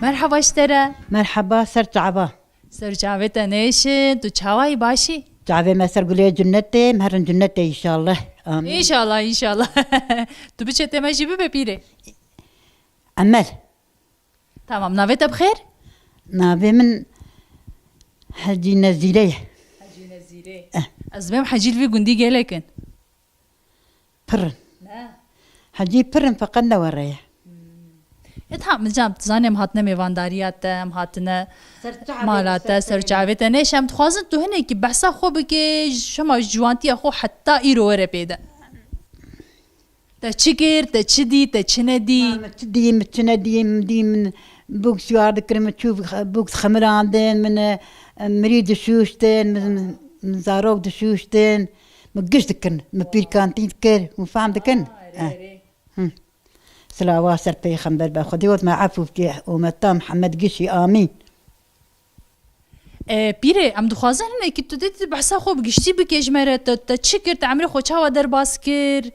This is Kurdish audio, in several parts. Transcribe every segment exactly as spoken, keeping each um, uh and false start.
Merheba ji te re. Merheba, ser çava. Ser çavê te nêşin, tu çawayî, başî? Çavê me ser gulê cennetê, em herin cennetê înşallah. Amîn. Înşallah, înşallah. Tu biçe te me jî bibe pîrê. Emel. Tamam, navê te bi xêr? Navê min Hecî Nezîre ye. Hecî Nezîre. Eh. Ez dibêm Hecî li vî gundî gelek in. Pir in. Ne. Hecî pir in, feqet ne were ye. Hmm. E, tamam, can, tu zanî em hatine mêvandariya te, em hatine mala te, ser çavê te. Nêşe, em dixwazin tu hinekî behsa xwe bike, ji hema ciwantiya xwe heta îro were pê de. Te çi kir, te çi dî, te çi nedî? Ma min çi dî, min çi nedî, min dî, min bûk siyar dikirin, min çû bûk dixemirandin, min, e, mirî dişûştin, min, min zarok dişûştin, min giş dikirin, min pîrkantî dikir, hûn fehm dikin? Ah, erê, eh, erê. Hı. Silawa ser peyxember be, Xwedê got me efû bike ûmeta Mihemed gişî, amîn. E, pîrê, em dixwazin hinekî tu dê tu behsa xwe bi giştî bike ji me re, te, te çi kir, te emrê xwe çawa derbas kir?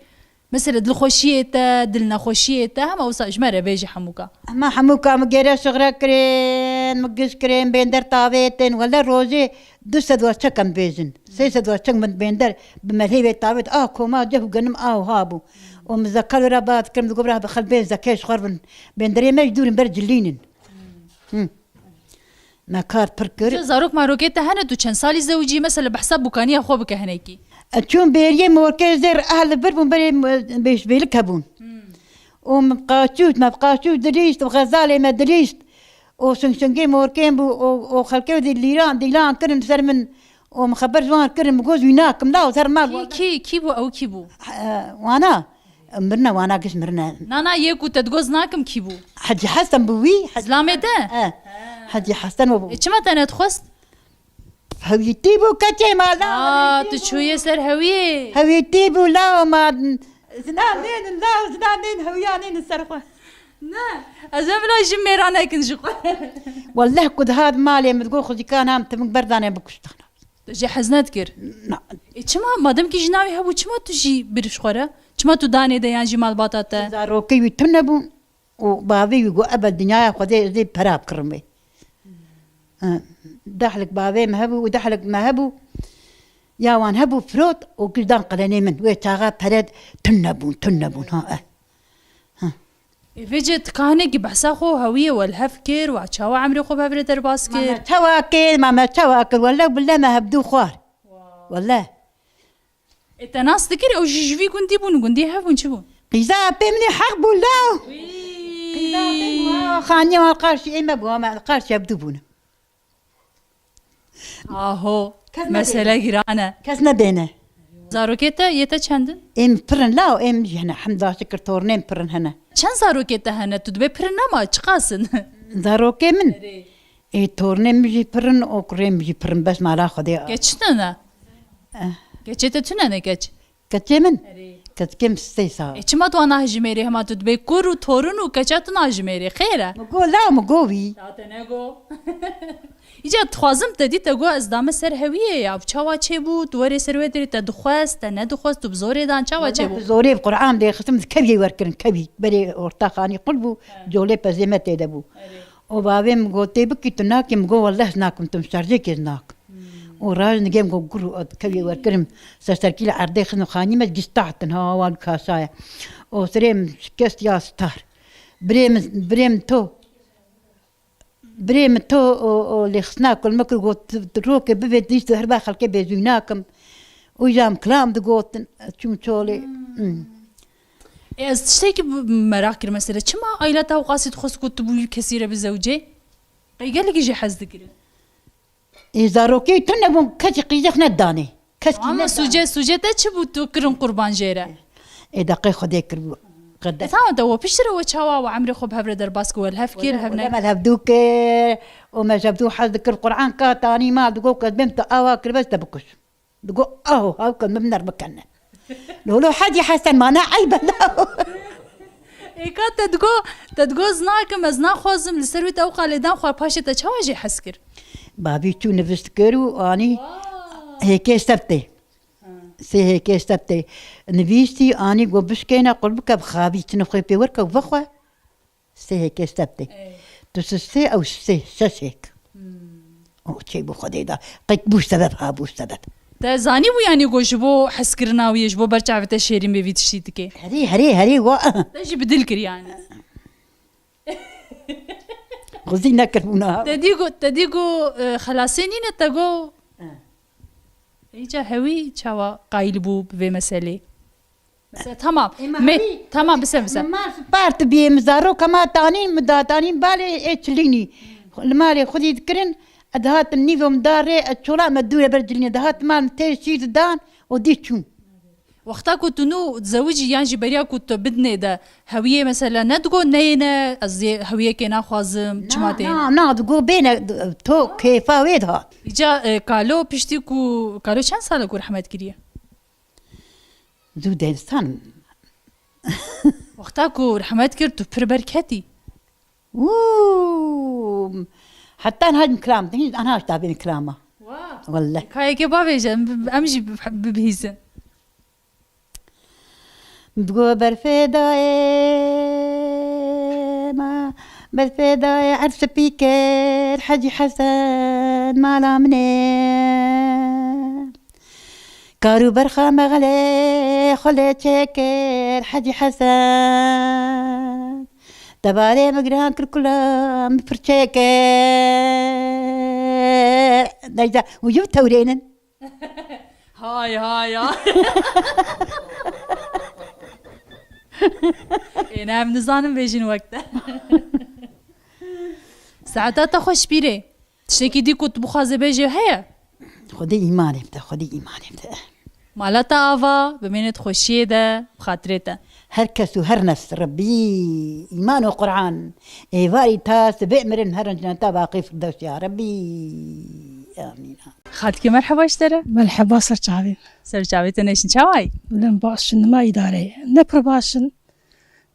Mesela dilxweşiyê te, dilnexweşiyê te, hema wisa ji me re bêje hemûka. Hema hemûka min gêre şixre kirin, min giş kirin, bênder tavêtin. Wele rojê du sed waçek em bêjin. Sê sed waçek min bênder bi melhê vê tavêt. Ah, koma ceh û genim ah û ha bû. Û min zeka li ra ba dikirim, digot bira xelbên zekê ji xwe bin. Bênderê me ji dûr in ber cilînin. Hı. Me kar pir kir. Zarok marokê te hene, tu çend salî zewicî, mesela behsa bûkaniya xwe bike hinekî. E, çûn bêriyê morkê zêr, eh, li vir bûn berê, e, bêşbêlik hebûn. Hmm. Û min qaçût, me qaçût dilîst, û xezalê me dilîst. Û şingşingê morkên bû, û, û xelkê wê dî lîran, dîlan kirin ser min. Û min xeber ji wan kirin, min got, wî nakim, la û ser mal. Kî, kî, kî bû, ew kî bû? E, wana. Mirine, wana giş mirine. Na, na, yê ku te digot nakim kî bû? Hecî Hesen bû wî. Hecî Zilamê Hesen. Te? E. Hecî Hesen o bû. E, çima te nedixwest? Hewîtî bû keçê ma la. Aa, tu çûyê ser hewiyê. Hewîtî bû la ma. Zilam nênin la, zilam nênin hewiya nênin ser xwe. Ne, ez ê bila jin mêra nekin ji xwe. Welleh ku dihat malê min digot xwezîkan ham tim berdane bikuştana. Tu jê hez nedikir? Na. E, çima? Madem ki jina wî hebû, çima tu jî bir ji xwe re? Çima tu danê de yan jî malbata te? Zarokê wî tune bûn û bavê wî got, "Ebe dinyaya Xwedê ez ê pera bikirim wê." Ha, dehlik bavê me hebû û dehlik me hebû. Ya wan hebû firot û giş dan qelenê min. Wê çaxa pere tune bûn, tune bûn, ha, eh. Ha. Ê vêce tu kahinekî behsa xwe û hewiyê welhev kir, wa çawa emrê xwe bi hev re derbas kir? Ma me çawa kir, ma me çawa kir, wele bile me hevdû xwar. Wow. Wele. Ê te nas dikir, ew jî ji vî gundî bûn, gundî hev bûn, çi bûn? Qîza pê min ê heq bû law. Wî. Qîza pê min, ha, xaniya qarşî ê me bû, me qarşî hevdû bûn. Aho, kes mesele nedêne. Giran e. Kes nedêne. Zarokê te, yê te çend in? Êm pir in la, êm jî hene, hemda şikir tornên pir in hene. Çend zarokê te hene? Tu dibê pir in ama çiqas in? Zarokê min? Erê. Ê, tornê min jî pir in, û kurê min jî pir in, bes mala Xwedê. Keç tune ne? Eh. Keçê te tune ne keç? Keçê min? Erê. Keçikê min sê sal. E, çima tu nahijimêrî, hema tu dibê kur û torun û keça tu nahijimêrî? Xêr e? Min got law, min got wî. Ya te nego. Îca dixwazim te dî te got ez dame ser hewiyê ya. Çawa çêbû? Tu werê ser wê derê te dixwest, te nedixwest, tu bi zorê dan, çawa çêbû? Wele bi zorê, bi Qur'an dê xistim, keviyê werkirin, kevî. Berê orta xanî qul bû, he, colê pezê me tê de bû. Erê. Û bavê min got, "Tê bikî tu nakî?" Min got, "Welleh ez nakim, tu min şerjêkê ez nakim." Hmm. Û rajin digê min got, "Gur û kevê werkirim." Ser serkî li erdê xizm xanî me gî stahtin, ha, wan kaşaya. Û sirê min şikest ya star. Birê min, birê min to. Birê min to û, û lêxistina ku li me kir got, "Tu, tu rokê bivê dîst, tu her ba xelkê bêzûy nakim." Û jam kilam digotin, çûm çolê. Hmm. Hmm. E, ez tiştekî bi-, meraq kir mesela. Çima aîla te ewqasî dixwest ku tu bi wî kesî re bizewicê? Qey gelekî jê hez dikirin. Ê, zarokê tune bûn, kesî qîzek nedanê. Kes kî Ama nedanê. Sûce, sûce te çi bû tu kirin qurban jê re? Ê, deqê Xwedê kiribû. E, tamam, te we piştre we çawa we emrê xwe bi hev re derbas kir, we li hev kir, hev ne? Wele me li hevdû kir, û me ji hevdû hez dikir, Qur'an ka tanî mal digot, "Ez bêm tu awa kir, bes te bikuş." Digot, "Aho, hawke min ner bikene." Lolo Hecî Hesen, ma ne eyb e, la. Ê ka te digo, te digo, "Ez nakim, ez naxwazim, li ser wî te ew qalê dan xwe", paşê te çawa jê hez kir? Bavî çû nivist kir û anî Vay. Hêkê sebtê. Ha. Sê hêkê sebtê. Nivîstî, anî got, "Bişkêne, qul bike, bixavî, çi nifxê pê werke û vexwe." Sê hêkê sebtê. Ê. Du sê ew sê, sesêk. O çêbû Xwedê da. Qet bû sebeb ha bû sebeb. Te zanî bû, yanî, ku ji bo hezkirina wî, ji bo ber çavê te şêrîn bê, vî tiştî dike? Herê, herê, herê, wa. Te jî bi dil kir, yanî. Xwezî nekiribûna. Te dî got, te dî got, e, xelasê nîne, te got. Îca hewî çawa qayîl bû bi vê meselê? Mesela, tamam. Ê, me Me-, hewî, tamam, bise, bise. Me spart bî, mi zaroka ma tanîn, mi datanîn balê ê çilînî. Li malê xwedî dikirin, ez dihatim nîvo min da rê, ez çola me dûre ber cilînê. Dihat mal min tê şîr didan û dî çûn. Wexta ku tu nû zewicî yan jî beriya ku tu bidinê de hewiyê mesela nedigo neyêne, ez ê hewiyekê naxwazim, çima tê? Na, na, digo bêne, to kêfa wê dihat. Îca, e, kalo piştî ku, kalo çend sal e ku rehmet kiriye? Zû dêstan. Wexta ku rehmet kir, tu pir berketî. Wû! Heta niha kilam, hîn anha heta bîn kilama. Wa! Walleh. Kayeke bavêje, em, em jî bi-, bibihîzin. Digo berfê dayê me, berfê dayê erd spî kir, Hecî Hesen mala min e. Kar û berxa me xelê xwe lê çêkir Hecî Hesen. Tebarê min giran kir kula min pir çêkir. Neyse, û ji tewrênin. Hay, hay, hay. Ê, ne, em nizanin bêjin wek te. Saeta te xweş pîrê. Tiştekî dî ku tu bixwazê bêjê heye? Xwedê îmanê bide, Xwedê îmanê bide. Mala te ava, bimênit xweşiyê de, bi xatirê te. Her kes û her nefs Rebbî, îman û Quran, êvarî ta sibê mirin herin cineta baqî firdewsî ya Rebbî. Amîn. Xaltike merheba ji te re. Merheba ser çavê. Ser çavê te neşin çawayî? Lem baş in, nima îdareyê. Ne pir baş in.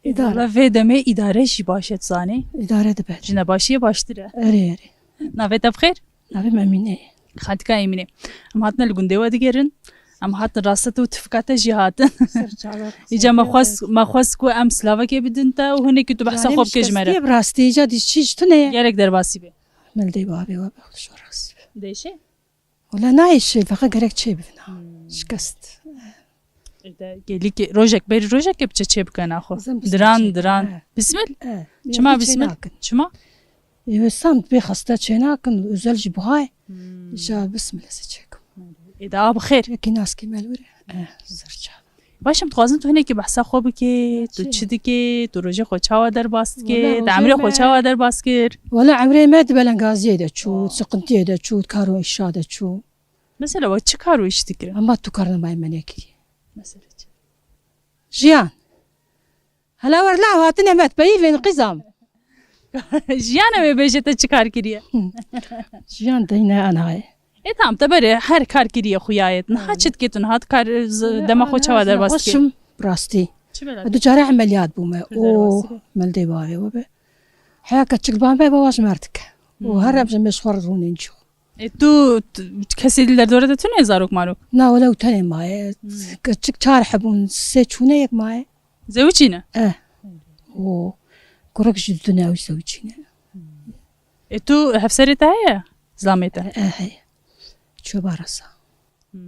Îdare. Valla vê demê îdare jî baş e, tu zanî. Îdare dibe. Ji nebaşiyê baştir e. Erê, erê. Navê te bi xêr? Navê min Emîne ye. Xaltika Emîne. Em hatine li gundê we digerin. Em hatin rasta te û tifika te jî hatin. Ser çava. Îca me xwest, me xwest ku em silavekê bidin te û hinekî tu behsa xwe bikê ji me re. Bi rastî îca dî çî ji tune ye. Gerek derbasî be. Mildê bavê we be, xwe şo rastî be. Dêşe? Wala nayê şê, feqet gerek çê bivina. Hmm. Şikest. Ede gelî ki rojek, berî rojek ke biçe çê bike naxwe. Diran, diran. Bismil? Çima bismil? Çima? Ê, wê sam bê xeste çê nakin, özel jî buhay. Hmm. Îca bismil ez ê çêkim. Ê de a bi xêr. Yekî naskî melûre. E, ser çav. Baş em dixwazin tu hinekî behsa xwe bikê, tu çi dikê, tu rojê xwe çawa derbas dikê, te emrê xwe çawa derbas kir? Wala emrê me di belengaziyê de çû, di siqintiyê de çû, di kar û îşa de çû. Mesela we çi kar û îş dikirin? Ama tu karnamayê me nekiriye. Mesela çi? Jiyan. Hela wer law hatine me peyî vên qîzam. Jiyan em ê bêje te çi kar kiriye? Jiyan deyne anayê. E, tamam, te berê her kar kiriye xuyayet. Niha çi dikê tu niha kar, dema xwe çawa derbas dikê? Xweşim, rastî. Çi bela? Du care emeliyat bûme. O mildê bavê we be. Heya keçik ban be, bava ji me re dike. O her em ji mêş xwe re rûnên çû. E, tu, tu, kesê li derdora te tune zarok marok? Na, wele ew tenê maye. Hmm. Keçik çar hebûn, sê çûne, yek maye. Zewicî ne? Eh. O kurik jî dune ew zewicî ne. E, tu hevserê te heye? Zilamê te? Eh, heye. Ço barasa. Hmm.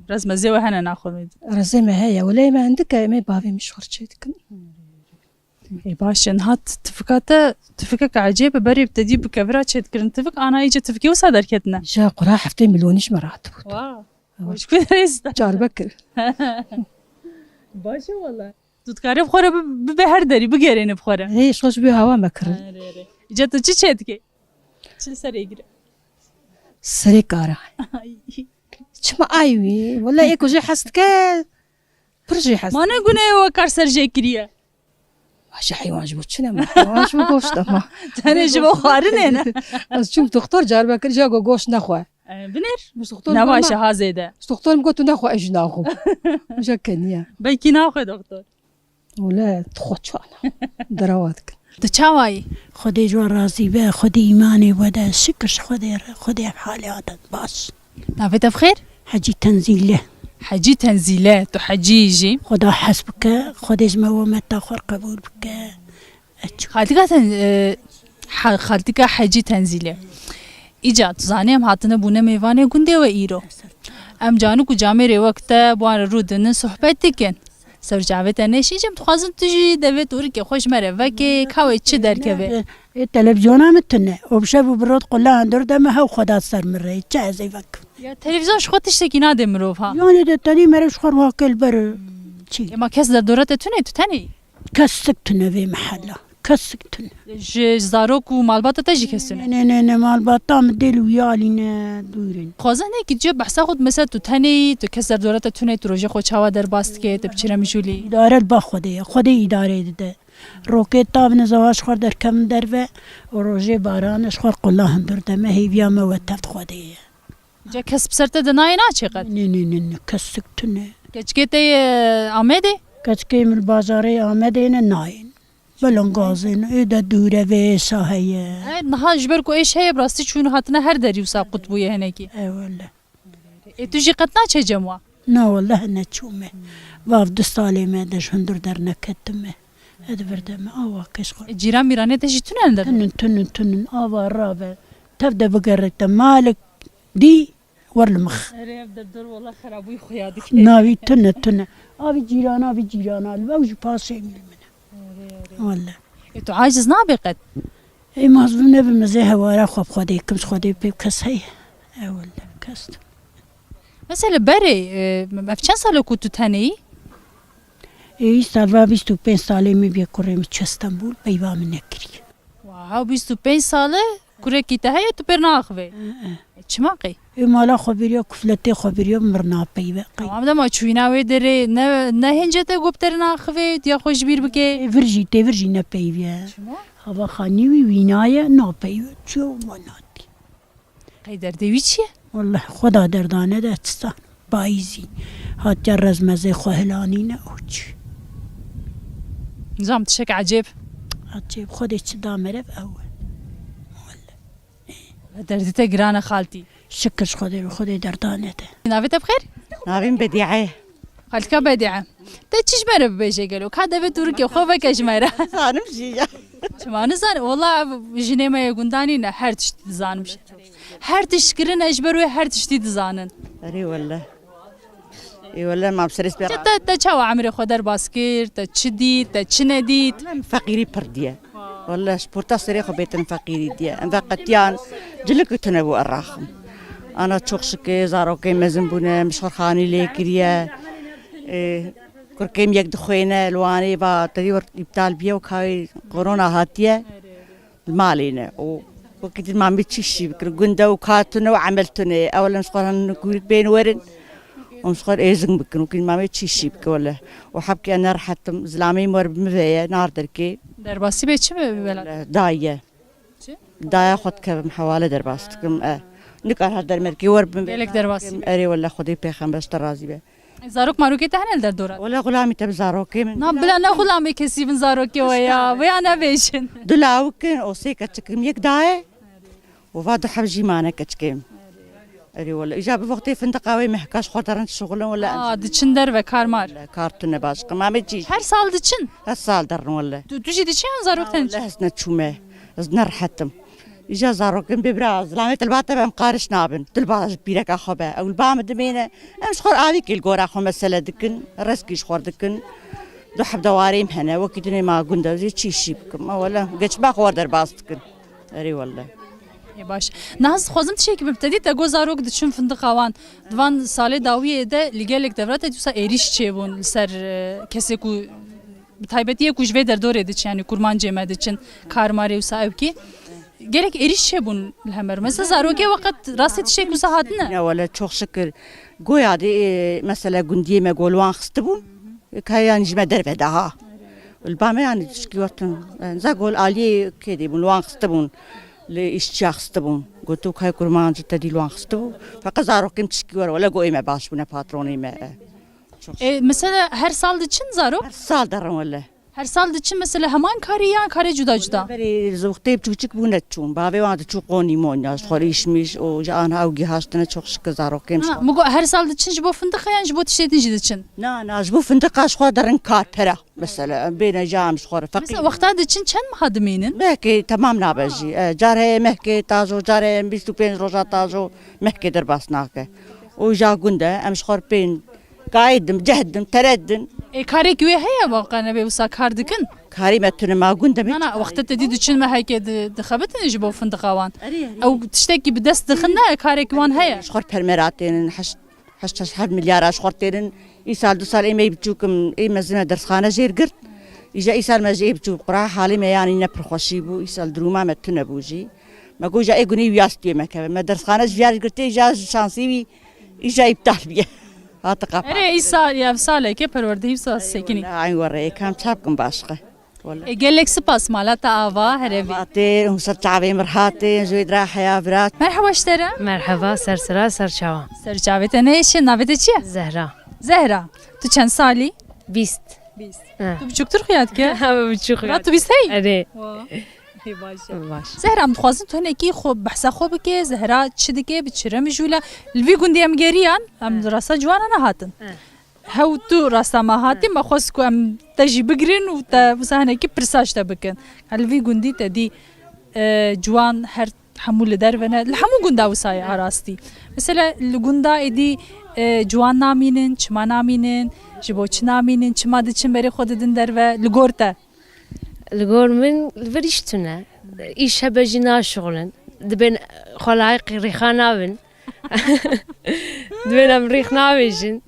Rezmezê we hene naxwe? Rezê me heye. Wele me hindik e, me bavê min ji xwe re çê dikin. Ê, baş e, niha t-, tifika te, tifikeke ecêb e, berê te dî bi kevira çêdikirin tifik, ana îce tifikê wisa derketine. Ja qura heftê milyonî ji me re hatibû. Wa, ji ku derê sta? Carbekir. Baş e wala. Tu dikarî bi xwe re bi-, bibe her derî, bigerêne bi xwe re. Ê, ji xwe ji bê hawa me kirin. Erê, erê. Îca tu çi çêdikê? Çi li serê gire? Serê kara. Çima ay wî? Wala ê ku jê hez dike, pir jê hez dike. Ma ne gune we kar ser jê kiriye? Baş e, heywan ji bo çi ne ma? Heywan ji bo goşt e ma. Tenê ji bo xwarinê ne? Ez çûm doktor, car me kir, ja go goşt nexwe. E, binêr. Ji doktor ne baş e, ha zêde. Ji doktor min got tu nexwe, ez jî naxwim. Ja keniye. Belkî naxwe doktor. Wele tu xwe çana. Derewa dikin. Tu çawa yî? Xwedê ji we razî be, Xwedê îmanê we de, şikir ji Xwedê re, Xwedê ev halê hate baş. Navê te bi xêr? Hecî Tenzîle. Hecî Tenzîle, tu hecî yî jî? Xweda hez bike, Xwedê ji me we meta xwe qebûl bike. Xaltika te, e, He-, xaltika Hecî Tenzîlê. Îca, tu zanî em hatine bûne mêvanê gundê we îro. Em canik û camêrê wek te bi wan re rû dinin, sohbet dikin. Ser çavê te neşî, cem dixwazin tu jî devê torikê xwe ji me re vekê, ka wê çi derkeve? Ê, televizyona min tune. Û bi şev û bi rot qulla hundir de me hew xwe da ser min re. Çi ez ê vekim? Ya televîzyon ji xwe tiştekî nade mirov ha. Yanê de tenê mere ji xwe ruha kel ber. Çi? Ema kes derdora te tune, tu tenê yî? Kesik tune vê mehela. Kesik tune. Ji zarok û malbata te jî kes tune? Nê, nê, nê, malbata min dêl û yalî ne dûr in. Xwazin ne ki cê behsa xwe mesela tu tenê yî, tu kes derdora te tune, tu rojê xwe çawa derbas dike, tu bi çi re mijûlî? Îdare li ba Xwedê ye. Xwedê îdareyê dide. Rokê tavine zewa ji xwe derkevin derve û rojê baran ji xwe qulla hundir de me hêviya me we tevd Xwedê ye. Ca kes bi ser te de nayê naçê qet? Nê, nê, nê, nê, kesik tune. Keçikê te yê Amedê? Keçikê min li bajarê Amedê ne nayên. Belengazê ne, ê de dûre vê şa heye. E, niha ji ber ku êş heye, bi rastî çûn hatine her derî wisa qut bûye hinekî. E, wele. Ê, tu jî qet naçe cem wa? Na, wele neçûme. Vav du salê me de ji hundir derneketime. Ez di vir de me awa keş xwe. E, cîran mîranê te jî tune li der? Tunin, tunin, tunin. Ava rave. Tev de bigere te malik dî wer li mix. Erê, ev derdor wela xerabûyî xuya dike. Navî tune, tune. Avî cîrana, avî cîrana. Li ew jî paşê min. Wele. E, tu aciz nabê qet? Ê, mazlûm nebim, ez ê hewara xwe bi Xwedê kim, ji Xwedê pê kes heye. E, wele, kes. Mesela berê, e, ev çend sal e ku tu tenê yî? Ê, îsal va bîst û pênc salê min bîye kurê min çû Stenbul, peyva min nekiriye. Wow, bîst û pênc sal e kurekî te heye, tu pêr naaxivê? Hı hı. E, çima qey? Ê, mala xwe biriya, kufletê xwe biriya, mir napeyve qey. Tamam, dema çûyîna wê derê ne, ne hênce te got pêr naaxivê, diya xwe ji bîr bike? Ê, vir jî, tê vir jî nepeyve. Çima? Hava xanî wî wînaye, napeyve, çû manatî. Qey derdê wî çi ye? Welleh, xwe da derdane de tiştan. Payîzî. Hatiye rezmezê xwe hilanîne û çi. Nizam tiştek ecêb. Ecêb, Xwedê çi da merev ew e. Welleh. Derdê te giran e xaltî. Şikir ji Xwedê, Xwedê derdane de. Navê te bi xêr? Navê min Bedîe. Xalika Bedîe. Te çi ji me re bibêje gelo? Ka devê tûrikê xwe veke ji me re. Zanim jî ya. Çima nizane? Wela ev jinê me yê gundanî ne, her tiştî dizanim jî. Her tişt kirine ji ber wê her tiştî dizanin. Erê wele. Ê wele mam serê spe. Te, te, te çawa emrê xwe derbas kir? Te çi dît? Te çi nedît? Wele min feqîrî pir diye. Wele ji porta serê xwe bêtin feqîrî diye. Em veqetiyan cilik tune bû eraxim. Ana çok şikir zarokê mezin bûne, min ji xwe xanî lê kiriye. Ê, Kurkêm yek dixwêne, li Wanê va tedî wir îptal biye û kayê korona hatiye, li malê ne. Û wekî din mamê çi şî bikir, gund e û ka tune û emel tune. Ew li min ji xwe re gûrik bên werin û min ji xwe re êzing bikin. Wekî din mamê çi şî bike wele. Û hebkê ez nerehet im, zilamê min wer bi min ve ye, nar derkê. Derbasî bê çi be welat? Daye. Çi? Daya xwe dikevim hewale derbas dikim, e. Nikar her dermerkê wer bim. Gelek derbas. Erê wele Xwedê pêxember ji te razî be. Zarok marokê te hene li derdora? Wele xulamî te bi zarokê min. Na bila ne xulamê kesî bin zarokê we ya. Vêya nebêjin. Du lawik in û sê keçik in. Yek daye û va du heb jî mane keçikê min. Erê wele. Îja bi wextê findiqa wê mehka ji xwe derin şixulin wele. Aa, diçin derve kar mar. Kar tune baş. Qimamê çî. Her sal diçin? Her sal derin wele. Tu, tu jî diçî yan zarok te? Wele ez neçûme. Ez nerehet im. Îja zarokên bê bira zilamê te li ba te be em qariş nabin. Tu li ba ji pîreka xwe be. Ew li ba min dimêne. Em ji xwe re avîkê li gora xwe mesele dikin. Reskî ji xwe re dikin. Du heb dewarê em hene. Wekî dinê ma gund e. Ez ê çi îşî bikim? Ma wele geçma xwe wer derbas dikin. Erê wele. Ê baş. Niha ez dixwazim tiştekî bim. Te dît te got zarok diçin findiqa wan. Di van salê dawiyê de li gelek devra te dîsa êrîş çêbûn li ser, e, kesê ku bi taybetî yê ku ji vê derdorê diçin, yanî kurmancê me diçin, karmarê wisa ew kî. Gelek êrîş çêbûn li hemer. Mesela zarokê we qet rastê tiştek wisa hatine? Ne wele çok şikir. Goya de, e, mesela gundiyê me gol wan xistibûn. Kayan ji me derve daha. Li ba me yanî tişkî wertin. Za gol aliyê kê dê bûn, li wan xistibûn. Li îşçiya xistibûn. Gotu kay kurmancî te dî li wan xistibû. Feqet zarokên tişkî wer wele go ê me baş bûne, patronê me. E, mesela her sal diçin zarok? Her sal derin wele. Her sal diçin mesela heman karê yan karê cuda cuda? Berê zewqtê biçûk çik bûne çûn. Bavê wan diçû qonî monya. Ji xwe îş miş û ji an ew gihaştine çok şikir zarokên. Ha, min got her sal diçin ji bo findiqa yan ji bo tiştê din jî diçin? Na, na, ji bo findiqa ji xwe derin kar pera. Mesela, em bêne ja em ji xwe re feqîr. Mesela, wexta diçin çend meha dimînin? Mehkê temam nabe jî. E, car heye mehkê tajo, car heye bîst û pênc roja tajo, mehkê derbas nake. Û ja gund e, em ji xwe re pên kayê din, cehd din, tered din. Ê, karekî wê heye, ba qe nebê wisa kar dikin? Karê me tune ma gund e. Na, na, wexta te dî diçin mehekê di-, dixebitin ji bo findiqa wan. Erê, erê. Ew tiştekî bi dest dixin ne, karekî wan heye. Ji xwe re permera tênin, heşt Heşt heşt heft milyara ji xwe têrin. Îsal du sal ê me yê biçûk im, ê mezin me dersxane jêr girt. Îja îsal me ji ê biçûk qura halê me yanî ne pir xweşî bû. Îsal dirûma me tune bû jî. Me got, îja ê gunî wî ya stûyê me keve. Me dersxane ji vîya girtê, îja ji şansî wî, îja îptal bûye. Hate qapa. Erê, îsal, ya saleke perwerdehî wisa sekinî. Ay were, kam çap kim başqa. Wele. E, gelek spas, mala te ava, herevî. Ava tê, hûn ser çavê min re hatê, ji wê dira heya vira. Merhaba ji te re. Merhaba, ser sira, ser çawa. Ser çavê te neyşe, navê te çi ye? Zehra. Zehra, tu çend salî? Bîst. Bîst. He. Tu biçûktir xuya dike? He, biçûk xuya. Ra tu bîst hey? Erê. Wa. Ê, baş e. Baş. Zehra, em dixwazin tu hinekî xwe, behsa xwe bike, Zehra çi dike, bi çi re mijûl e? Li vî gundî em geriyan, em He. rasta ciwana nehatin. He. Hew tu rasta me hatî, He. me xwest ku em te jî bigirin û te wisa hinekî pirsa ji te bikin. Li vî gundî te dî, e, ciwan her hemû li derve ne, li hemû gunda wisa ye a rastî. Mesela li gunda êdî, e, ciwan namînin, çima namînin, ji bo çi namînin, çima diçin berê xwe didin derve, li gor te? Li gor min li vir îş tune. Îş hebe jî naşixulin. Dibên xwe layîq rêxa nabin. Dibên em rêx navêjin.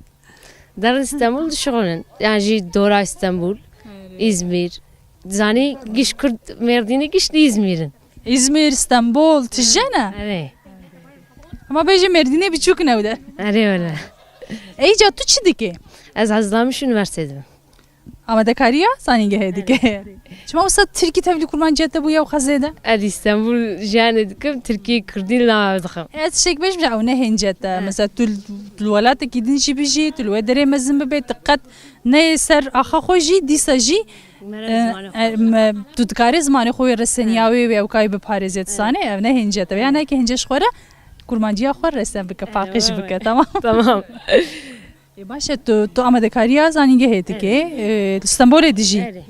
Derin Stenbul dişixulin. Yan jî dora Stenbul, Erê. Îzmîr. Zanî giş Kurd Mêrdînî giş li Îzmîr in. Îzmîr, Stenbul, tije ne? Erê. Hema bêje Mêrdînê biçûk in ew de. Erê wele. Ey ca tu çi dikê? Ez Hezlamiş Üniversiteyê dibim. Amadekariya zanîngehê dike. Çima wisa tirkî tevlî kurmanciya te bûye û xezê de? Ez Îstanbul jiyanê dikim, tirkî kurdî li nav dikim. Ez tiştek bêjim, ew ne hênce te. He. Mesela tu, tu li welatekî din jî bijî, tu li wê derê mezin bibê, tu qet neyê ser axa xwe jî, dîsa jî, Mere e, zimanê xwe. E, me, tu dikarê zimanê xwe wê reseniya wê wê ew kayî biparêzê, tu zanê, ev ne hênce te. Ya ne ki hênce ji xwe re kurmanciya xwe resen bike, paqij bike, tamam. Tamam. Ê, baş e, tu, tu amadekariya zanîngehê dikê, Evet. e, li Stenbolê dijî. Erê.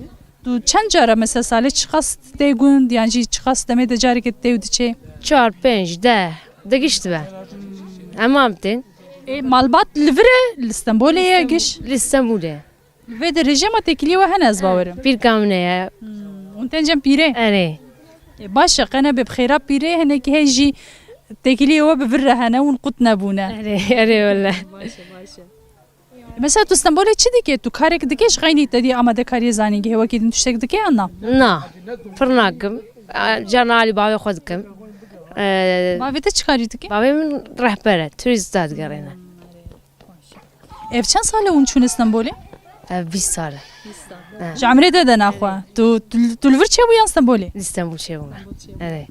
Tu çend cara mesela salê çiqas tê gund, yan jî çiqas demê de carekê tê û diçê? Çar, pênc, deh, de giş dibe. Em am tên. Ê, malbat li vir e, li Stenbolê ye giş? Li Stenbolê. Li vê derê jî hema têkiliyê we hene, ez bawerim. Pîrka min e. Hmm, hûn tên cem pîrê? Erê. Ê, baş e, qe nebe bi xêra pîrê, hinekî hê jî têkiliyê we bi vir re hene, hûn qut nebûne. Erê, erê wele. Baş e, baş e. Mesela tu Stenbolê çi dikê? Tu karek dikê ji xeynî te dî amadekariyê zanîngehê wekî din tiştek dikê yan na? Na, pir nakim. A, carna alî bavê xwe dikim. E, Bavê te çi karî dike? Bavê min rehber e, turîsta digerîne. Ev çend sal e hûn çûne Stenbolê? Ev bîst sal e. He. Ji emrê de de naxwe. Tu, tu, tu li vir çêbûyan Stenbolê? Li Stenbol çêbûme. Erê.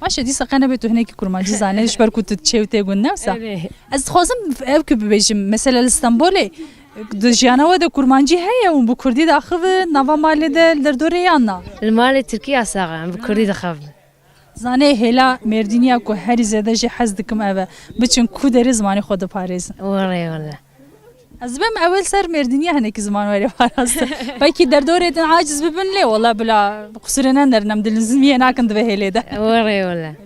Baş e, dîsa qe nebe tu hinekî kurmancî zane, ji ber ku tu çêw tê gund ne wisa? Erê. Ez dixwazim ev ku bibêjim, mesela li Stenbolê, di jiyana we de kurmancî heye û bi kurdî daxivin, nava malê de, li derdorê yan na? Li malê tirkî yasax e, em bi kurdî dixevin. Zanê hêla Mêrdîniya ku herî zêde jê hez dikim ev e. Biçin ku derê zimanê xwe diparêzin. Were wele. Ez dibêm ewil ser Mêrdîniya hinekî ziman were parastin. Belkî derdorê din aciz bibin lê wela bila qusûrê nenderin em dilnizmiyê nakin di vê hêlê de. Were wele.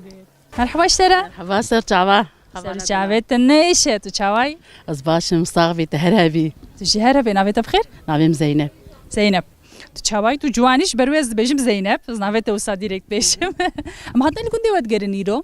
Merhaba ji te re. Merhaba, ser çava. Ser çavê te neyşe, tu çawayî? Ez baş im, sax bî, te her hebî. Tu jî her hebî, navê te bi xêr? Navê min Zeynep. Zeynep. Tu çawayî, tu ciwanî, ji ber wê ez dibêjim Zeynep, ez navê te wisa direkt bêjim. Em hatine li gundê we digerin îro.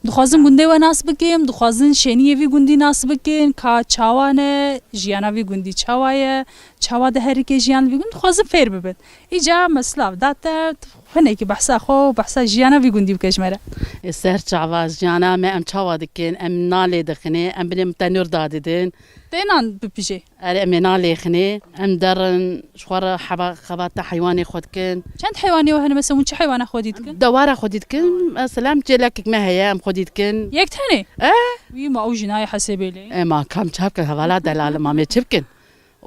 Dixwazin gundê we nas bikin, dixwazin şêniyê vî gundî nas bikin, ka çawa ne, jiyana vî gundî çawa ye, çawa diherike jiyan vî gundî, dixwazin fêr bibin. Îca me silav da te, hinekî behsa xwe û behsa jiyana vî gundî bike ji me re. Ê ser çava, jiyana me em çawa dikin, em nalê dixinê, em binê tenûr dadidin. Tê nan bipijê? Erê, em ê nalêxinê, em derin, ji xwe re heba-, xebata heywanê xwe dikin. Çend heywanê we hene? Mesela, hûn çi heywana xwedî dikin? Dewara xwedî dikin, mesela, em çêlekek me heye, em xwedî dikin. Yek tenê? E? Wî ma ew jî nayê hesêbê lê. E, ma kam çap ke hevala delal, ma me çi bikin?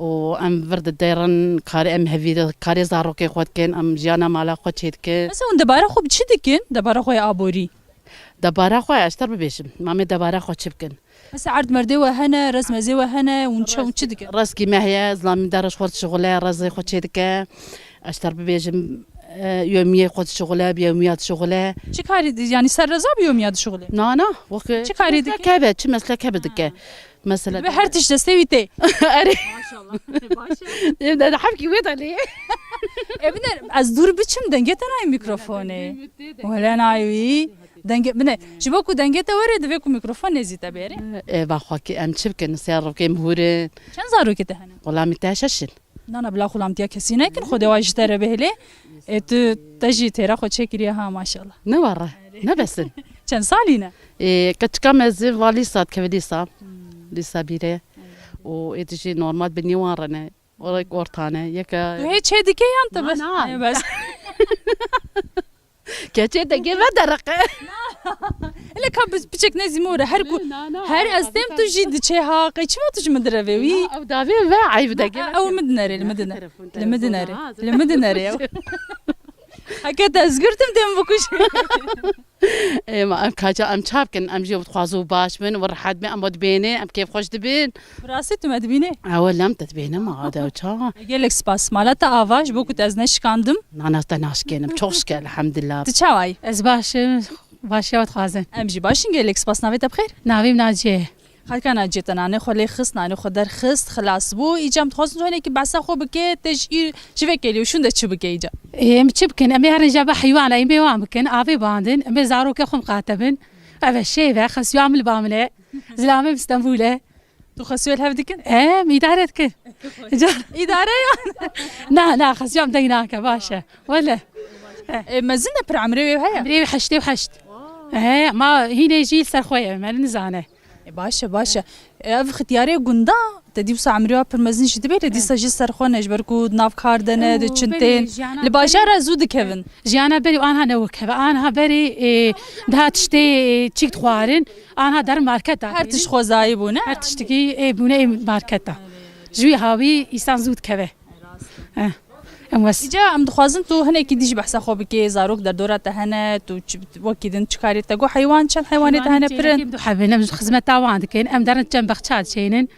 û em vir didêrin, karê em hevîr, karê zarokê xwe dikin, em jiyana mala xwe çêdikin. Mesela hûn debara xwe bi çi dikin? Debara xwe ya aborî? Debara xwe ez ji te re bibêjim, ma em ê debara xwe çi bikin? Mesela erd merdê we hene, rez mezê we hene, hûn çi, hûn çi dikin? Rezkî me heye, zilamî me de re ji xwe dişixule, rezê xwe çêdike. Ez ji te re bibêjim, e, yomiyê xwe dişixule, bi yomiya dişixule. Çi karî di-, yanî ser reza bi yomiya dişixule? Na, na, wek çi karî dike? Meslek hebe, çi meslek hebe dike. Mesela. Ve her tişt destê wî tê. Erê. Maşallah. Baş e. Em de hevkî wê de lê. E, bine, ez dûr biçim, dengê te nayê mîkrofonê. Wele nayê wî. Dengê, bine, ji bo ku dengê te were, divê ku mîkrofon nêzî te bêre. E, va xwe ki em çi bikin, sê rivkê mihûrin. Çend zarokê te hene? Xulamî te şeş in. Na, na, bila xulamtiya kesî nekin, Xwedê wa ji te re bihêle. E, tu, te jî têra xwe çêkiriye ha, maşallah. Ne were, ne besin. Çend salî ne? E, keçika mezin va lîsa dikeve lîsa. Lîsa bîre. Û ê tu jî normal bi nîwan re ne. Orek ortane, yeka. Tu hê çê dike yan te bes? Na, na. E, bes. Keçê dengê me derriqe. Hele ka bi-, piçek nezî more, her ku, na, na, her ez têm tu jî diçe ha, qey çima tu ji min direvê wî? Na, ew davê ve eyb dengê. Ew min dinere, li min dinere. Li min dinere. Li min dinere ew. Heke te ez girtim, têm bikuş. Ê, ma em kaça em çav kin, em jî dixwazin baş bin, û rehet bin, em dibêne, em kêfxweş dibin. Bi rastî tu me dibînê? Ewe lem te dibêne ma, ade ew çawa? Gelek spas. Mala te ava ji bo ku te ez neşikandim. Na, na, te naşkênim. Çok şükür, elhamdülillah. Tu çawa yî? Ez baş im, başiya we dixwazim. Em jî baş in, gelek spas. Navê te bi xêr? Navê min Naciye. Xelka Naciye te nanê xwe lê xist, nanê xwe derxist, xilas bû. Îca em dixwazin tu hinekî behsa xwe bike, te ji î-, ji vê kelî û şûn de çi bike îca? Ê, em çi bikin? Em ê herin jaba heywana, em ê wan bikin, avê bandin, em ê zarokê xwe miqate bin. Ev e şêv e, xesiya min li ba min e. Zilamê min Stenbul e. Tu xesiyo li hev dikin? Em îdare dikin. Îdare ya? Na, na, xesiya min deng nake, baş e. Wele. E, mezin e pir, emrê wê heye? Emrê wê heştê û heşt. He, ma hînê jî li ser xwe ye, me nizane. E, baş e, baş e. E, ev xitiyarê gunda, te dî wisa emrê wa pir mezin jî dibe, lê dîsa jî ser xwe ne, ji ber ku di nav kar de ne, diçin tên. Li bajara zû dikevin. Jiyana berî anha ne wek heve. Anha berî, e, daha tiştê, e, çîk dixwarin. Anha derin marketa. Her tişt xwezayî bûne. Her tiştikî, e, bûne, e, marketa. Ji wî hawî îsan zû dikeve. Eh, em wes- Îca em dixwazin tu hinekî dî jî behsa xwe bikê, zarok derdora te hene, tu çi, wekî din çi karê te got, heywan, çend heywanê te hene pir in? Heywanê çênekê du heb in, em xizmeta wan dikin, em derin çend bexça diçênin.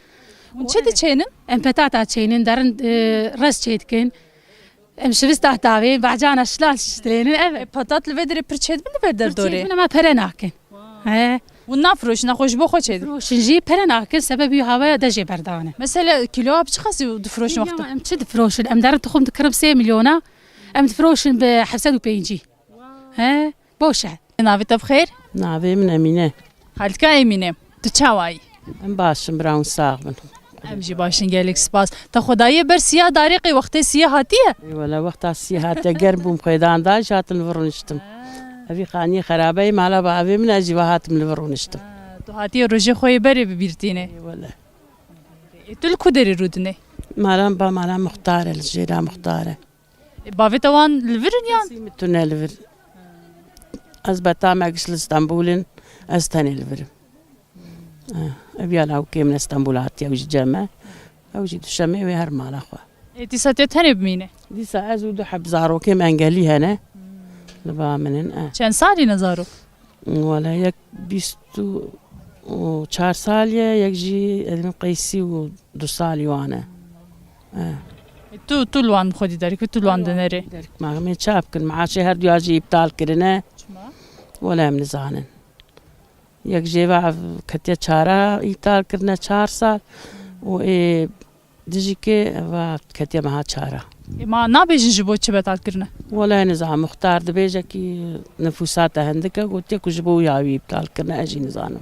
Hûn çi diçênin? Em petata çênin, derin, e, rez çê dikin. Em şivista tavê, bahcana şilal şiştirênin, evet. E, petat li vê derê pir çêdibin li vê derdorê? Pir çêdibin ama pere nakin. He. Hûn nafiroşin, xwe ji bo xwe çêdin? Firoşin jî pere nakin, sebebî hawaya de jê berdane. Mesela kîloya bi çi qasî difiroşin wexta? Em çi difiroşin? Em derin tuxum dikirim sê milyona, em difiroşin bi heft sed û pêncî. He, boş e. Navê te bi xêr? Navê min Emîne. Halika Emîne, tu çawa yî? Em baş in, bira hûn sax bin. Em jî baş in, gelek spas. Te xwe daye ber siya darê, qey wextê siya hatiye? Ê wele, wexta siya hatiye, germ bûm, xêdan da, jî hatim li vir rûniştim. Evî xaniyê xerabe ye, mala bavê min, ez jî va hatim li vir rûniştim. Ha, tu hatiye rojê xwe yê berê bi bîr tînê. Ê wele. Ê, tu li ku derê rûdinê? Mala min ba mala Muxtar e, li jêra Muxtar e. E, bavê te wan li vir in yan? Kesî min tune li vir. Ez beta me giş li Stenbul in, ez tenê li vir im. Eh, ev ya lawikê min e, Stenbul hatiye, ew jî cem e. Ew jî duşemê wê her mala xwe. E, dîsa tê tenê bimîne? Dîsa ez û du heb zarokê min engelî hene. Li ba min in, eh. Çend salî ne zarok? Wele yek bîst û çar salî ye, yek jî ez dibim qey sî û du salî wan e. Eh. E, tu, tu li wan bi xwe dî derkevî, tu li wan dinerê? Derkevî, em ê çawa bikin? Meaşê her duya jî îptal kirine. Çima? Wele em nizanin. Yek jê ve ev ketiye çara, îptal kirine çar sal. Û ê Dijîkê eva ketiye meha çara. Ê, ma nabêjin ji bo çi betal kirine? Wele nizanim, muxtar dibêje kî nifûsa te hindik e, gotiye ku ji bo wî ya wî îptal kirine, ez jî nizanim.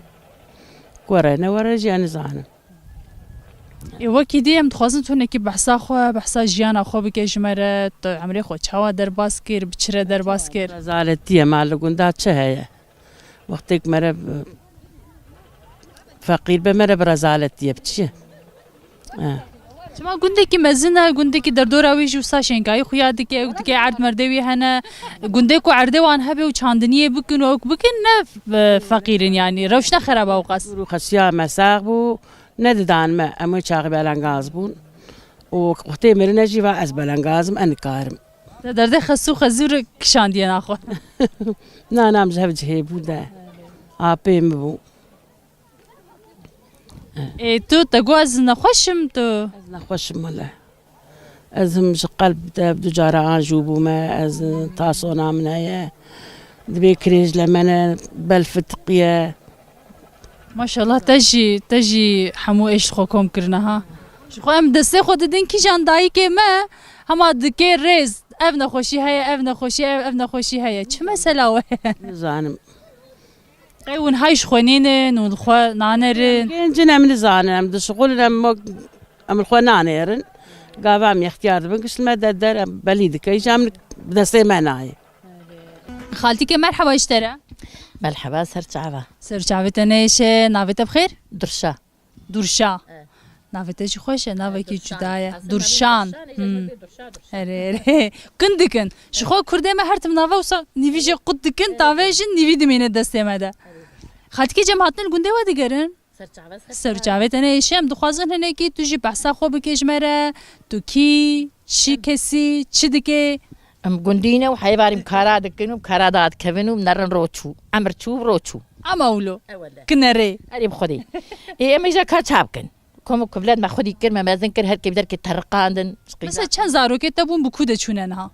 Were ne were jî ez nizanim. Ê, wekî dî em dixwazin tu hinekî behsa xwe, behsa jiyana xwe bike ji me re, tu emrê xwe çawa derbas kir, bi çi re derbas kir? Rezaletî ye, ma li gunda çi heye? Wextêk mere, e, feqîr be, mere bi rezaletiyê bi çi? E. Çima gundekî mezin e, gundekî derdora wî jî wisa şênkayî xuya dike, ew dike erd merdê wî hene. Gundê ku erdê wan hebe û çandiniyê bikin û ew bikin, ne, e, feqîr in yanî. Rewş ne xerab e ewqas. Dûr û xesiya me sax bû, nedidan me, em wê çaxî belengaz bûn. û wextê mirine jî va ez belengaz im, ez nikarim. Te derdê xesû xezûr kişandiye naxwe. Na, na, em ji hev cihê bû de. Apê min bû. Ê, tu te got ez nexweş im, tu? Ez nexweş im wele. Ez him ji qelb de du cara an jû bûme, ez tasona min heye. Dibê kirêj le me ne, bel fitiqiye. Maşallah, te jî, te jî hemû êş xwe kom kirine ha. Ji xwe em destê xwe didin kîjan dayikê me, hema dikê rêz, ev nexweşî heye, ev nexweşî, ev, ev nexweşî heye. Çi mesela we? Nizanim. Qey hûn hay ji xwe nînin, hûn li xwe nanerin? Gencin em nizanin, em dişixulin, em mo-, em li xwe nanêrin. Gava em extiyar dibin, giş li me de der, em belî dike, îja em bi destê me nayê. Xaltîkê merheba ji te re. Merheba, ser çava. Ser çavê te neyşe, navê te bi xêr? Durşa. Durşa. E. Navê te jî xweş e, navekî cuda ye. Durşan. Durşan. Hmm. Durşan, Durşan. Erê, erê. Kin dikin. Ji xwe kurdê me her tim nave wisa nîvî jê qut dikin, tavê jin nîvî dimîne destê me de. Xaltîkê cem hatine li gundê we digerin? Ser çavê, ser çavê. Ser çavê te neyşe, em dixwazin hinekî tu jî behsa xwe bike ji me re. Tu kî, çi kesî, çi dike? Em gundî ne û heyvarî em kara dikin û kara dadikevin û nerin ro çû. Emir çû, ro çû. Ama wilo. E wele. Kinerê. Erê bi xwedê. Ê, em îja ka çav kin. Kom û kivlet me xwedî kir, me mezin kir, her kê bi derkê teriqandin. Mesela çend zarokê te bûn, bi ku de çûne niha?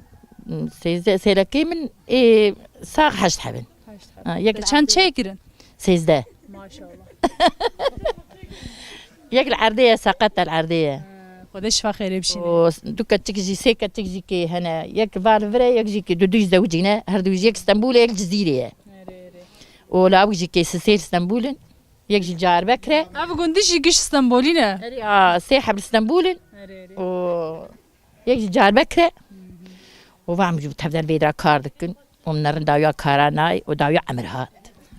Sêzdeh, sêrekê min, ê, sax heşt hebin. Heşt hebin. Ha, yek. Te çend çêkirin? Sêzdeh. Maşallah. Yek li erdê ye, seqet e li erdê ye. Ha, Xwedê şifa xêrê bişîne. Û s-, du keçik jî, sê keçik jî kê hene. Yek va li vir e, yek jî kê du, du jî zewicîne. Her du jî, yek Stenbolê, yek Cizîrê ye. Erê, erê. Û lawik jî kê sisê li Stenbol in. Yek jî Diyarbekir e. Ev gundî jî giş Stenbolî ne? Erê, a, sê heb li Stenbol in. Erê, erê. Û yek jî Diyarbekir e. Û va em jî bi tevder vê dira kar dikin. Û min nerin dawiya kara nayê û dawiya emir hat.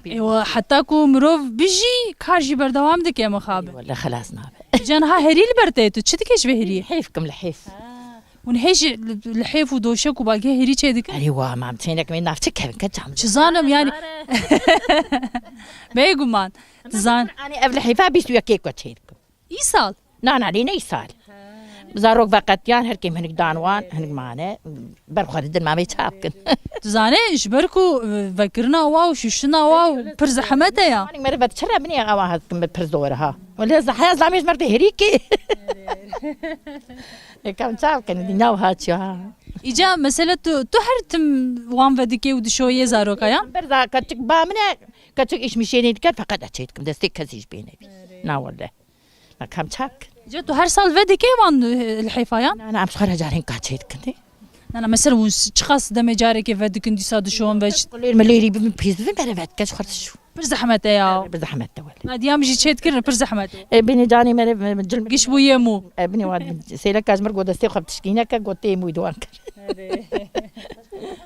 Ewa, heta ku mirov bijî, kar jî berdewam dike mixabin. Wele xelas nabe. Can ha herî li ber te tu, çi dike ji vê herî? Hêf kim li hêf. Ha. Hûn hê jî li, li hêf û doşek û bagê herî çê dikin? Erê wa, mam, çênek me navçe kevin, ke çam. Çi zanim yani. Bêguman. Dizan. Anî ev li hêfa bîst û yekê ku çê dikim. Îsal? Na, na, lê ne îsal. Zarok veqetiyan, her kêm hinik dan wan, hinik mane. Ber xwe didin, ma vê çap kin. Tu zanî, ji ber ku, e, vekirina wa û şuştina wa û pir zehmet e ya. Anî mere vetçire binê awa hat kim pir zor ha. Wele ez heya zlamê ji mer de herî kê. Ê, kam çav kin, dîna wiha çi ha. Îca, mesela tu, tu her tim wan vedikê û dişoyê zaroka ya? Ber za keçik ba min e, keçik îş mişênê diket, feqet ez çê dikim, destê kesî ji bê nebî. Na wele. Na kam çav kin. Îca, tu her sal vedikê wan, eh, li hêfa yan? Na, na, em ji xwe re carên ka çê dikin, ê. Na, na, mesela hûn s-, çiqas demê carekê vedikin, dîsa dişon ve ç- Lêr me lêrî bibin, pîs bibin, bere vedike ji xwe dişo. Pir zehmet e ya. Pir zehmet e wele. Hadiya min jî çêdikirin, pir zehmet e. E, binê canê me re, me, me cil me. Giş bûye mû. E, binê wa sêleka ji mir got destê xwe bi tişkîneke, got tê mû wan kir.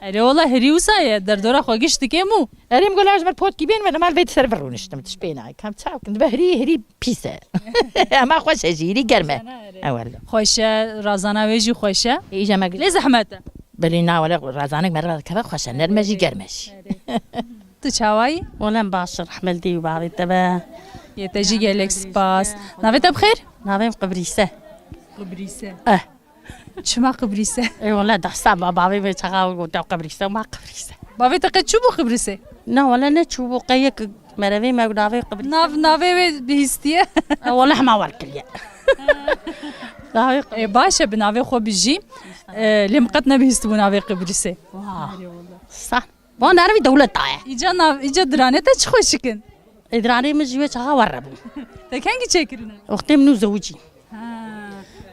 Erê wela herî wisa ye, derdora xwe giş dike mû. Erê min got la ji mir potkî bên me, mal vê ser vir rûniştim, tiş pê nayê. Kam çav kin, dibe herî, herî pîs e. Ema xweş e jî, herî germ e. Erê. E wele. Xweş e, razana wê jî xweş e. Îja me. Lê zehmet e. Belê na wele razanek me re keve xweş e, nerm e jî germ e jî. Erê. Tu çawa yî? Wele em baş in, rehme li dê û bavê te be. Yê te jî gelek spas. Navê te bi xêr? Navê min Qibrîs e. Qibrîs e. Eh. Çima Qibrîs e? Ê wele dehsa ba bavê me çaxa gotiya Qibrîs e, ma Qibrîs e. Bavê te qet çûbû Qibrîsê? Na wele neçûbû, qey yek merevê me navê Qibrîs e. Nav, navê wê bihîstiye. E wele hema wer kiriye. Navê Qibrîs. E, baş e, bi navê xwe bijî. E, lê min qet nebihîstibû navê Qibrîsê. Wah. Sah. Van nervî dewleta ye. Îca nav, îca diranê te çi xweş dikin? Ê, diranê min ji wê çaxa werre bû. Te kengî çêkirine? Wextê min nû zewicî. Ha.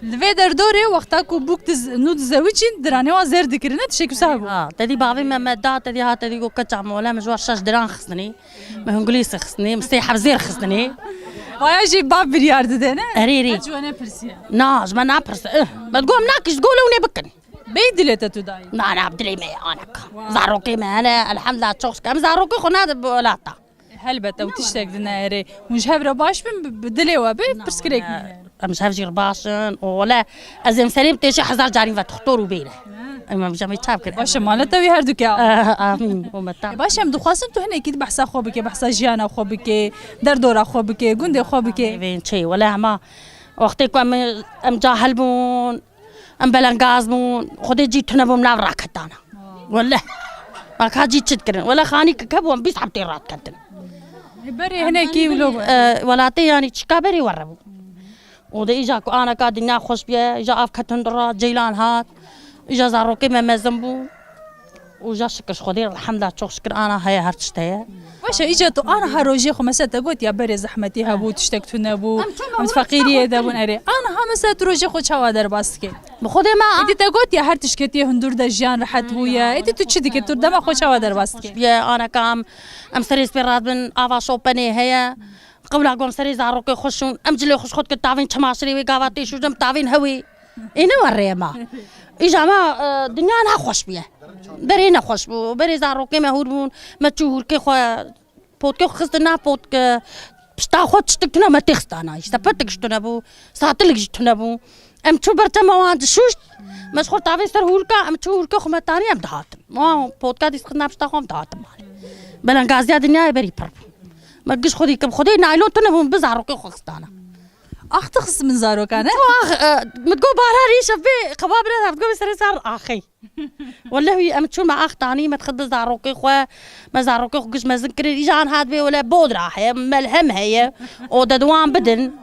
Li vê derdorê wexta ku bûk diz-, nû dizewicîn, diranê wan zêr dikirine, tiştek wisa hebû? Ha, te dî bavê me, me da, te dî ha, te dî got, keça me, wele min ji wan şeş diran xistinê. Min hingulîsê xistinê, min sê heb zêr xistinê. Vaya jî bav biryar dide, ne? Erê, erê. Ji we nepirsiye. Na, ji me napirse. Eh, me digot, em nakî ji gol ew nê bikin. Bey dilê te tu dayî? Na, na, dilê me ye, aneka. Zarokê me hene, elhamdulillah, çok şükür. Em zarokê xwe nadin bi welata. Helbet, ew tiştek din e, erê. Hûn ji hev re baş bin, bi, bi dilê we bê, pirsgirêk nîne. Em ji hev jî re baş in, û wele ez ê em serê min têşe hezar carî ve doktor û bêne. Em, em ji me çav kirin. Baş e, mala te wî her du ke. Eh, amîn. Û me tam. E, baş e, em dixwazin tu hinekî di behsa xwe bike, behsa jiyana xwe bike, derdora xwe bike, gundê xwe bike. Evên çê, wele hema Wextê ku em, em cahil bûn, em belengaz bûn, Xwedê cî tune bûn, em nav raketana. Wele. Baka cî çi dikirin? Wele xanî kike bû, em bîst hebtê radiketin. Berê hinekî wilo bû. E, welatê yanî çika berê were bû. Û de îja ku aneka dinya xweş biye, îja av ketin dira, ceylan hat, îja zarokê me mezin bû. Û ja şikir ji Xwedê, elhemda, çok şikir, ana heye, her tişt heye. Baş e, îca tu aniha rojê xwe mesela te got ya berê zehmetî hebû, tiştek tune bû, em feqîriyê de bûn erê. Aniha mesela tu rojê xwe çawa derbas dikê? Bi Xwedê me. Êdî te got ya her tişt ketiye hundur de jiyan rehet bûye. Êdî tu çi dikê? Tu dema xwe çawa derbas dikê? Biye aneka em, em serê spê radibin, ava şopenê heye. Qewla gom serê zarokê xwe şûn. Em cilê xwe ji xwe dikin tavên çemaşirê wê gava tê şûjin em tavên hewê. Ê ne werê ma. Îja ma, e, dinya nexweş bûye. Berê nexweş bû. Berê zarokê me hûr bûn. Me çû hûrkê xwe, potkê xwe xistin nav potke. Pişta xwe tiştik tune me têxistana. Îşte petik ji tune bû. Satilik jî tune bû. Em çû ber tema wan dişûşt. Me ji xwe tavê ser hûrka, em çû hûrkê xwe me tanî em dihatin. Wan potka dîs xistin nav pişta xwe em dihatin malê. Belengaziya dinyayê berî pir bû. Me giş xwe dî kim xwedê naylon tune bûn bi zarokê xwe xistana. Ax dixist min zarokan e. Ax, e, min got bahar îşev bê qeba bire, min got serê sar axê. Wele wî em çû me ax tanî, me dixist bi zarokê xwe, me zarokê xwe giş mezin kirin. Îja an hat bê wele bodra heye, melhem heye. O de diwan bidin.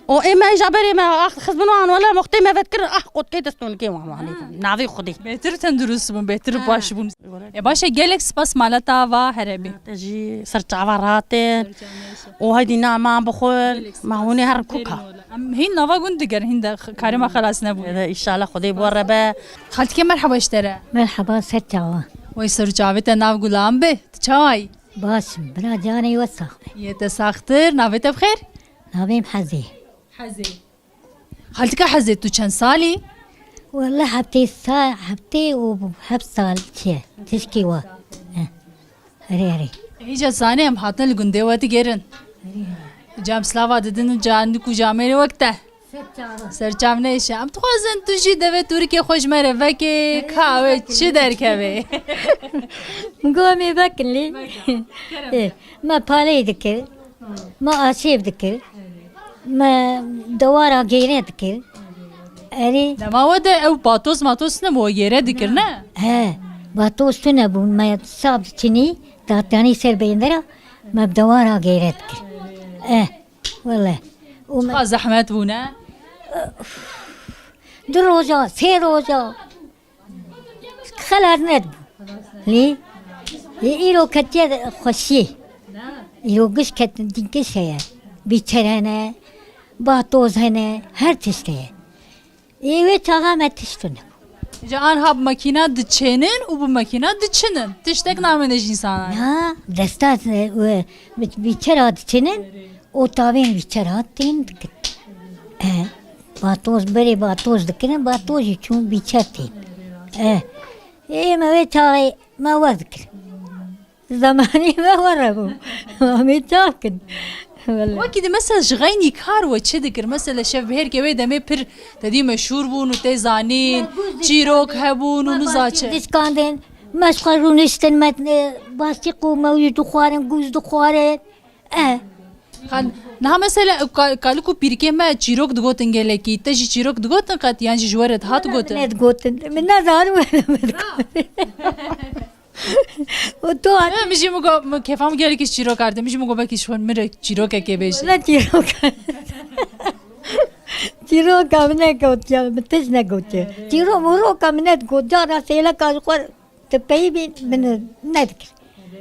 O ê me îja berê me ax dixist bin wan wele moxtê me vet kirin. Ah qotkê destûnikê wan wanê. Navê Xwedê. Bêtir tendurist bûn, bêtir baş bûn. E, baş e, gelek spas mala te ava here bî. Te jî ser çava rahatin. Û heydî na man bixwin. Ma hûnê her kuka. Em hîn nava gund digerin, hîn de x-, karê me xelas nebû. Ede, înşallah Xwedê bi we re be. Xaltike merheba ji te re. Merheba, ser çava. Wey ser û çavê te nav gulan be. Tu çawa yî? Baş im, bira canê we sax be. Yê te saxtir, navê te bi xêr? Navê min Hezê. Hezê. Xaltika Hezê, tu çend salî? Wele heftê sa-, heftê û heft sal çi ye, tişkî wa. Eh, erê, erê. Îca zanê em hatine li gundê we digêrin. Ca em slava didin û ca nik û camêrê wek te. Ser çav neyşe. Em dixwazin tu jî devê tûrikê xwe ji me re vekê, ka wê çi derkeve. Min got em ê vekin lê. Ê, me paleyê dikir. Me aşêv dikir. Me dewara gêre dikir. Erê. Dema we de ew batoz matoz tune bû, we gêre dikir, ne? He, batoz tune bû. Me sab diçinî, datiyanî ser bêndera, me bi dewara gêre dikir. Eh, wele. Û me Çiqa zehmet bû, ne? Du roja, sê roja. Xelas nedibû. Lê, lê îro ketiye xweşiyê. Îro giş ket-, giş heye. Bîçer hene, batoz hene, her tişt heye. Ê wê çaxa me tişt tune. Ji anha bi makîna diçênin û bi makîna diçinin. Tiştek namêne ji însanan. Na, desta, e, e, bi-, bîçera diçinin. O tavên bîçera tên dikin. E, batoz, berê batoz dikirin, batoz jî çûn bîçer tên. E, ê me wê çaxê me wek dikirin. Zemanî me were bû. Em ê çax kin. Wele. Wekî di mesela ji xeynî kar we çi dikir? Mesela şevbihêrkê wê demê pir te dî meşhûr bûn û tê zanîn, çîrok hebûn û niza çi. Dişkandin, me ji xwe rûniştin, me, e, bastîq û mewî dixwarin, gûz dixwarin. E. Xan, niha mesela, ka-, kalik û pîrikê me çîrok digotin gelekî. Te jî çîrok digotin qet, yan jî ji we re dihat gotin? Ne digotin. Min nezanim were min digotin. Û tu hat- Min jî min got, min kêfa min gelekî ji çîrok ardin. Min jî min got, belkî ji xwe min re çîrokekê bêjî. Ne çîrok. Çîroka min negotiye, min tişt negotiye. Çîrok mûroka min negot. Cara sêleka ji xwe Tu peyî bî min nedikir.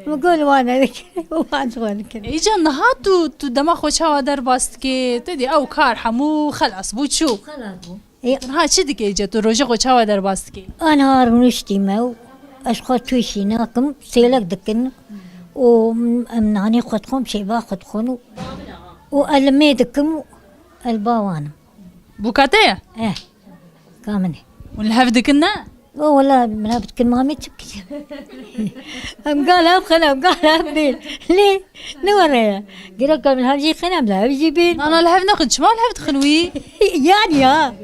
Min got li wan nedikir. Wan ji xwe dikir. Îca niha tu, tu dema xwe çawa derbas dikê? Te dî ew kar hemû xelas bû çû. Xelas bû. Ê, Tu niha çi dikê îca? Tu rojê xwe çawa derbas dikê? Aniha rûniştî me û ez xwe tûşî nakim, sêlek dikin û em nanê xwe dixwin, şêva xwe dixwin û, û ez li mê dikim û ez li ba wan im. Bûka te ye? Eh, ka min e. Hûn li hev dikin ne? O wela min hev dikin, ma em ê çi bikin? Em gal hev xin, em gal hev bên. Lê ne were ye. Gerek em li hev jî xin, em li hev jî bên. Nana li hev nexin, çima li hev dixin wî? Yani ya.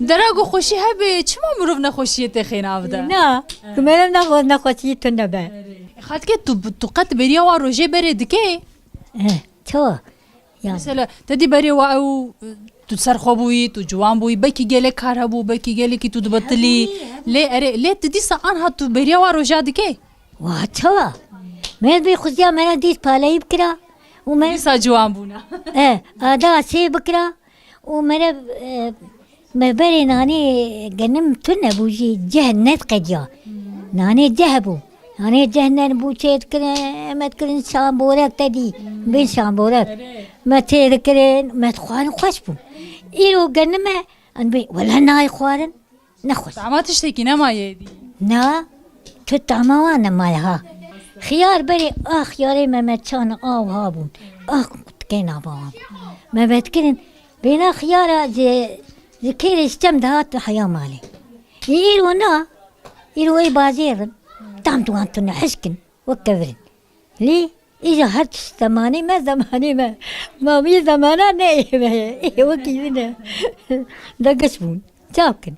Dera ku xweşî hebe, çima mirov nexweşiyê tê xêna bide? Na, ku merem nexwe-, nexweşiyê tune be. Xaltike tu, tu qet bêriya wa rojê berê dikê? Eh, çawa? Ya. Mesela, te dî berê wa ew, tu ser xwe bûyî, tu ciwan bûyî, belkî gelek kar hebû, belkî gelekî tu dibetilî. Hebûyî, hebûyî. Lê erê, lê tu dîsa anha tu beriya wa roja dikey? Wa çawa? Me bê xuziya me re dît paleyî bikira û me Dîsa ciwan bûna. E, ada sê bikira û me re, e, me berê nanê genim tune bû jî ceh nediqediya. Nanê ceh bû. Nanê ceh nen bû çê dikirin, me dikirin şamborek te dî. Bin şamborek. Erê. Me çê dikirin, me dixwarin xweş bû. Îro genime, em bê, wele nayê xwarin. Nexwest. Tama tiştekî nemaye dî. Na, tu tama wan nemaye ha. Xiyar berê, ah, xiyarê me, me çan a wiha bûn. Ah, tikê nava wan. Me vedikirin, bêna xiyara ji, ji kêrê ji çem dihat heya malê. Îro na, îro ê bajêr in. Tam tu wan tune hişkin, wek kevirin. Lê îja her tişt zemanê me, zemanê me. Ma wî zemana ne ê me ye. Ê wekî wî ne. De giş bûn. Çav kin.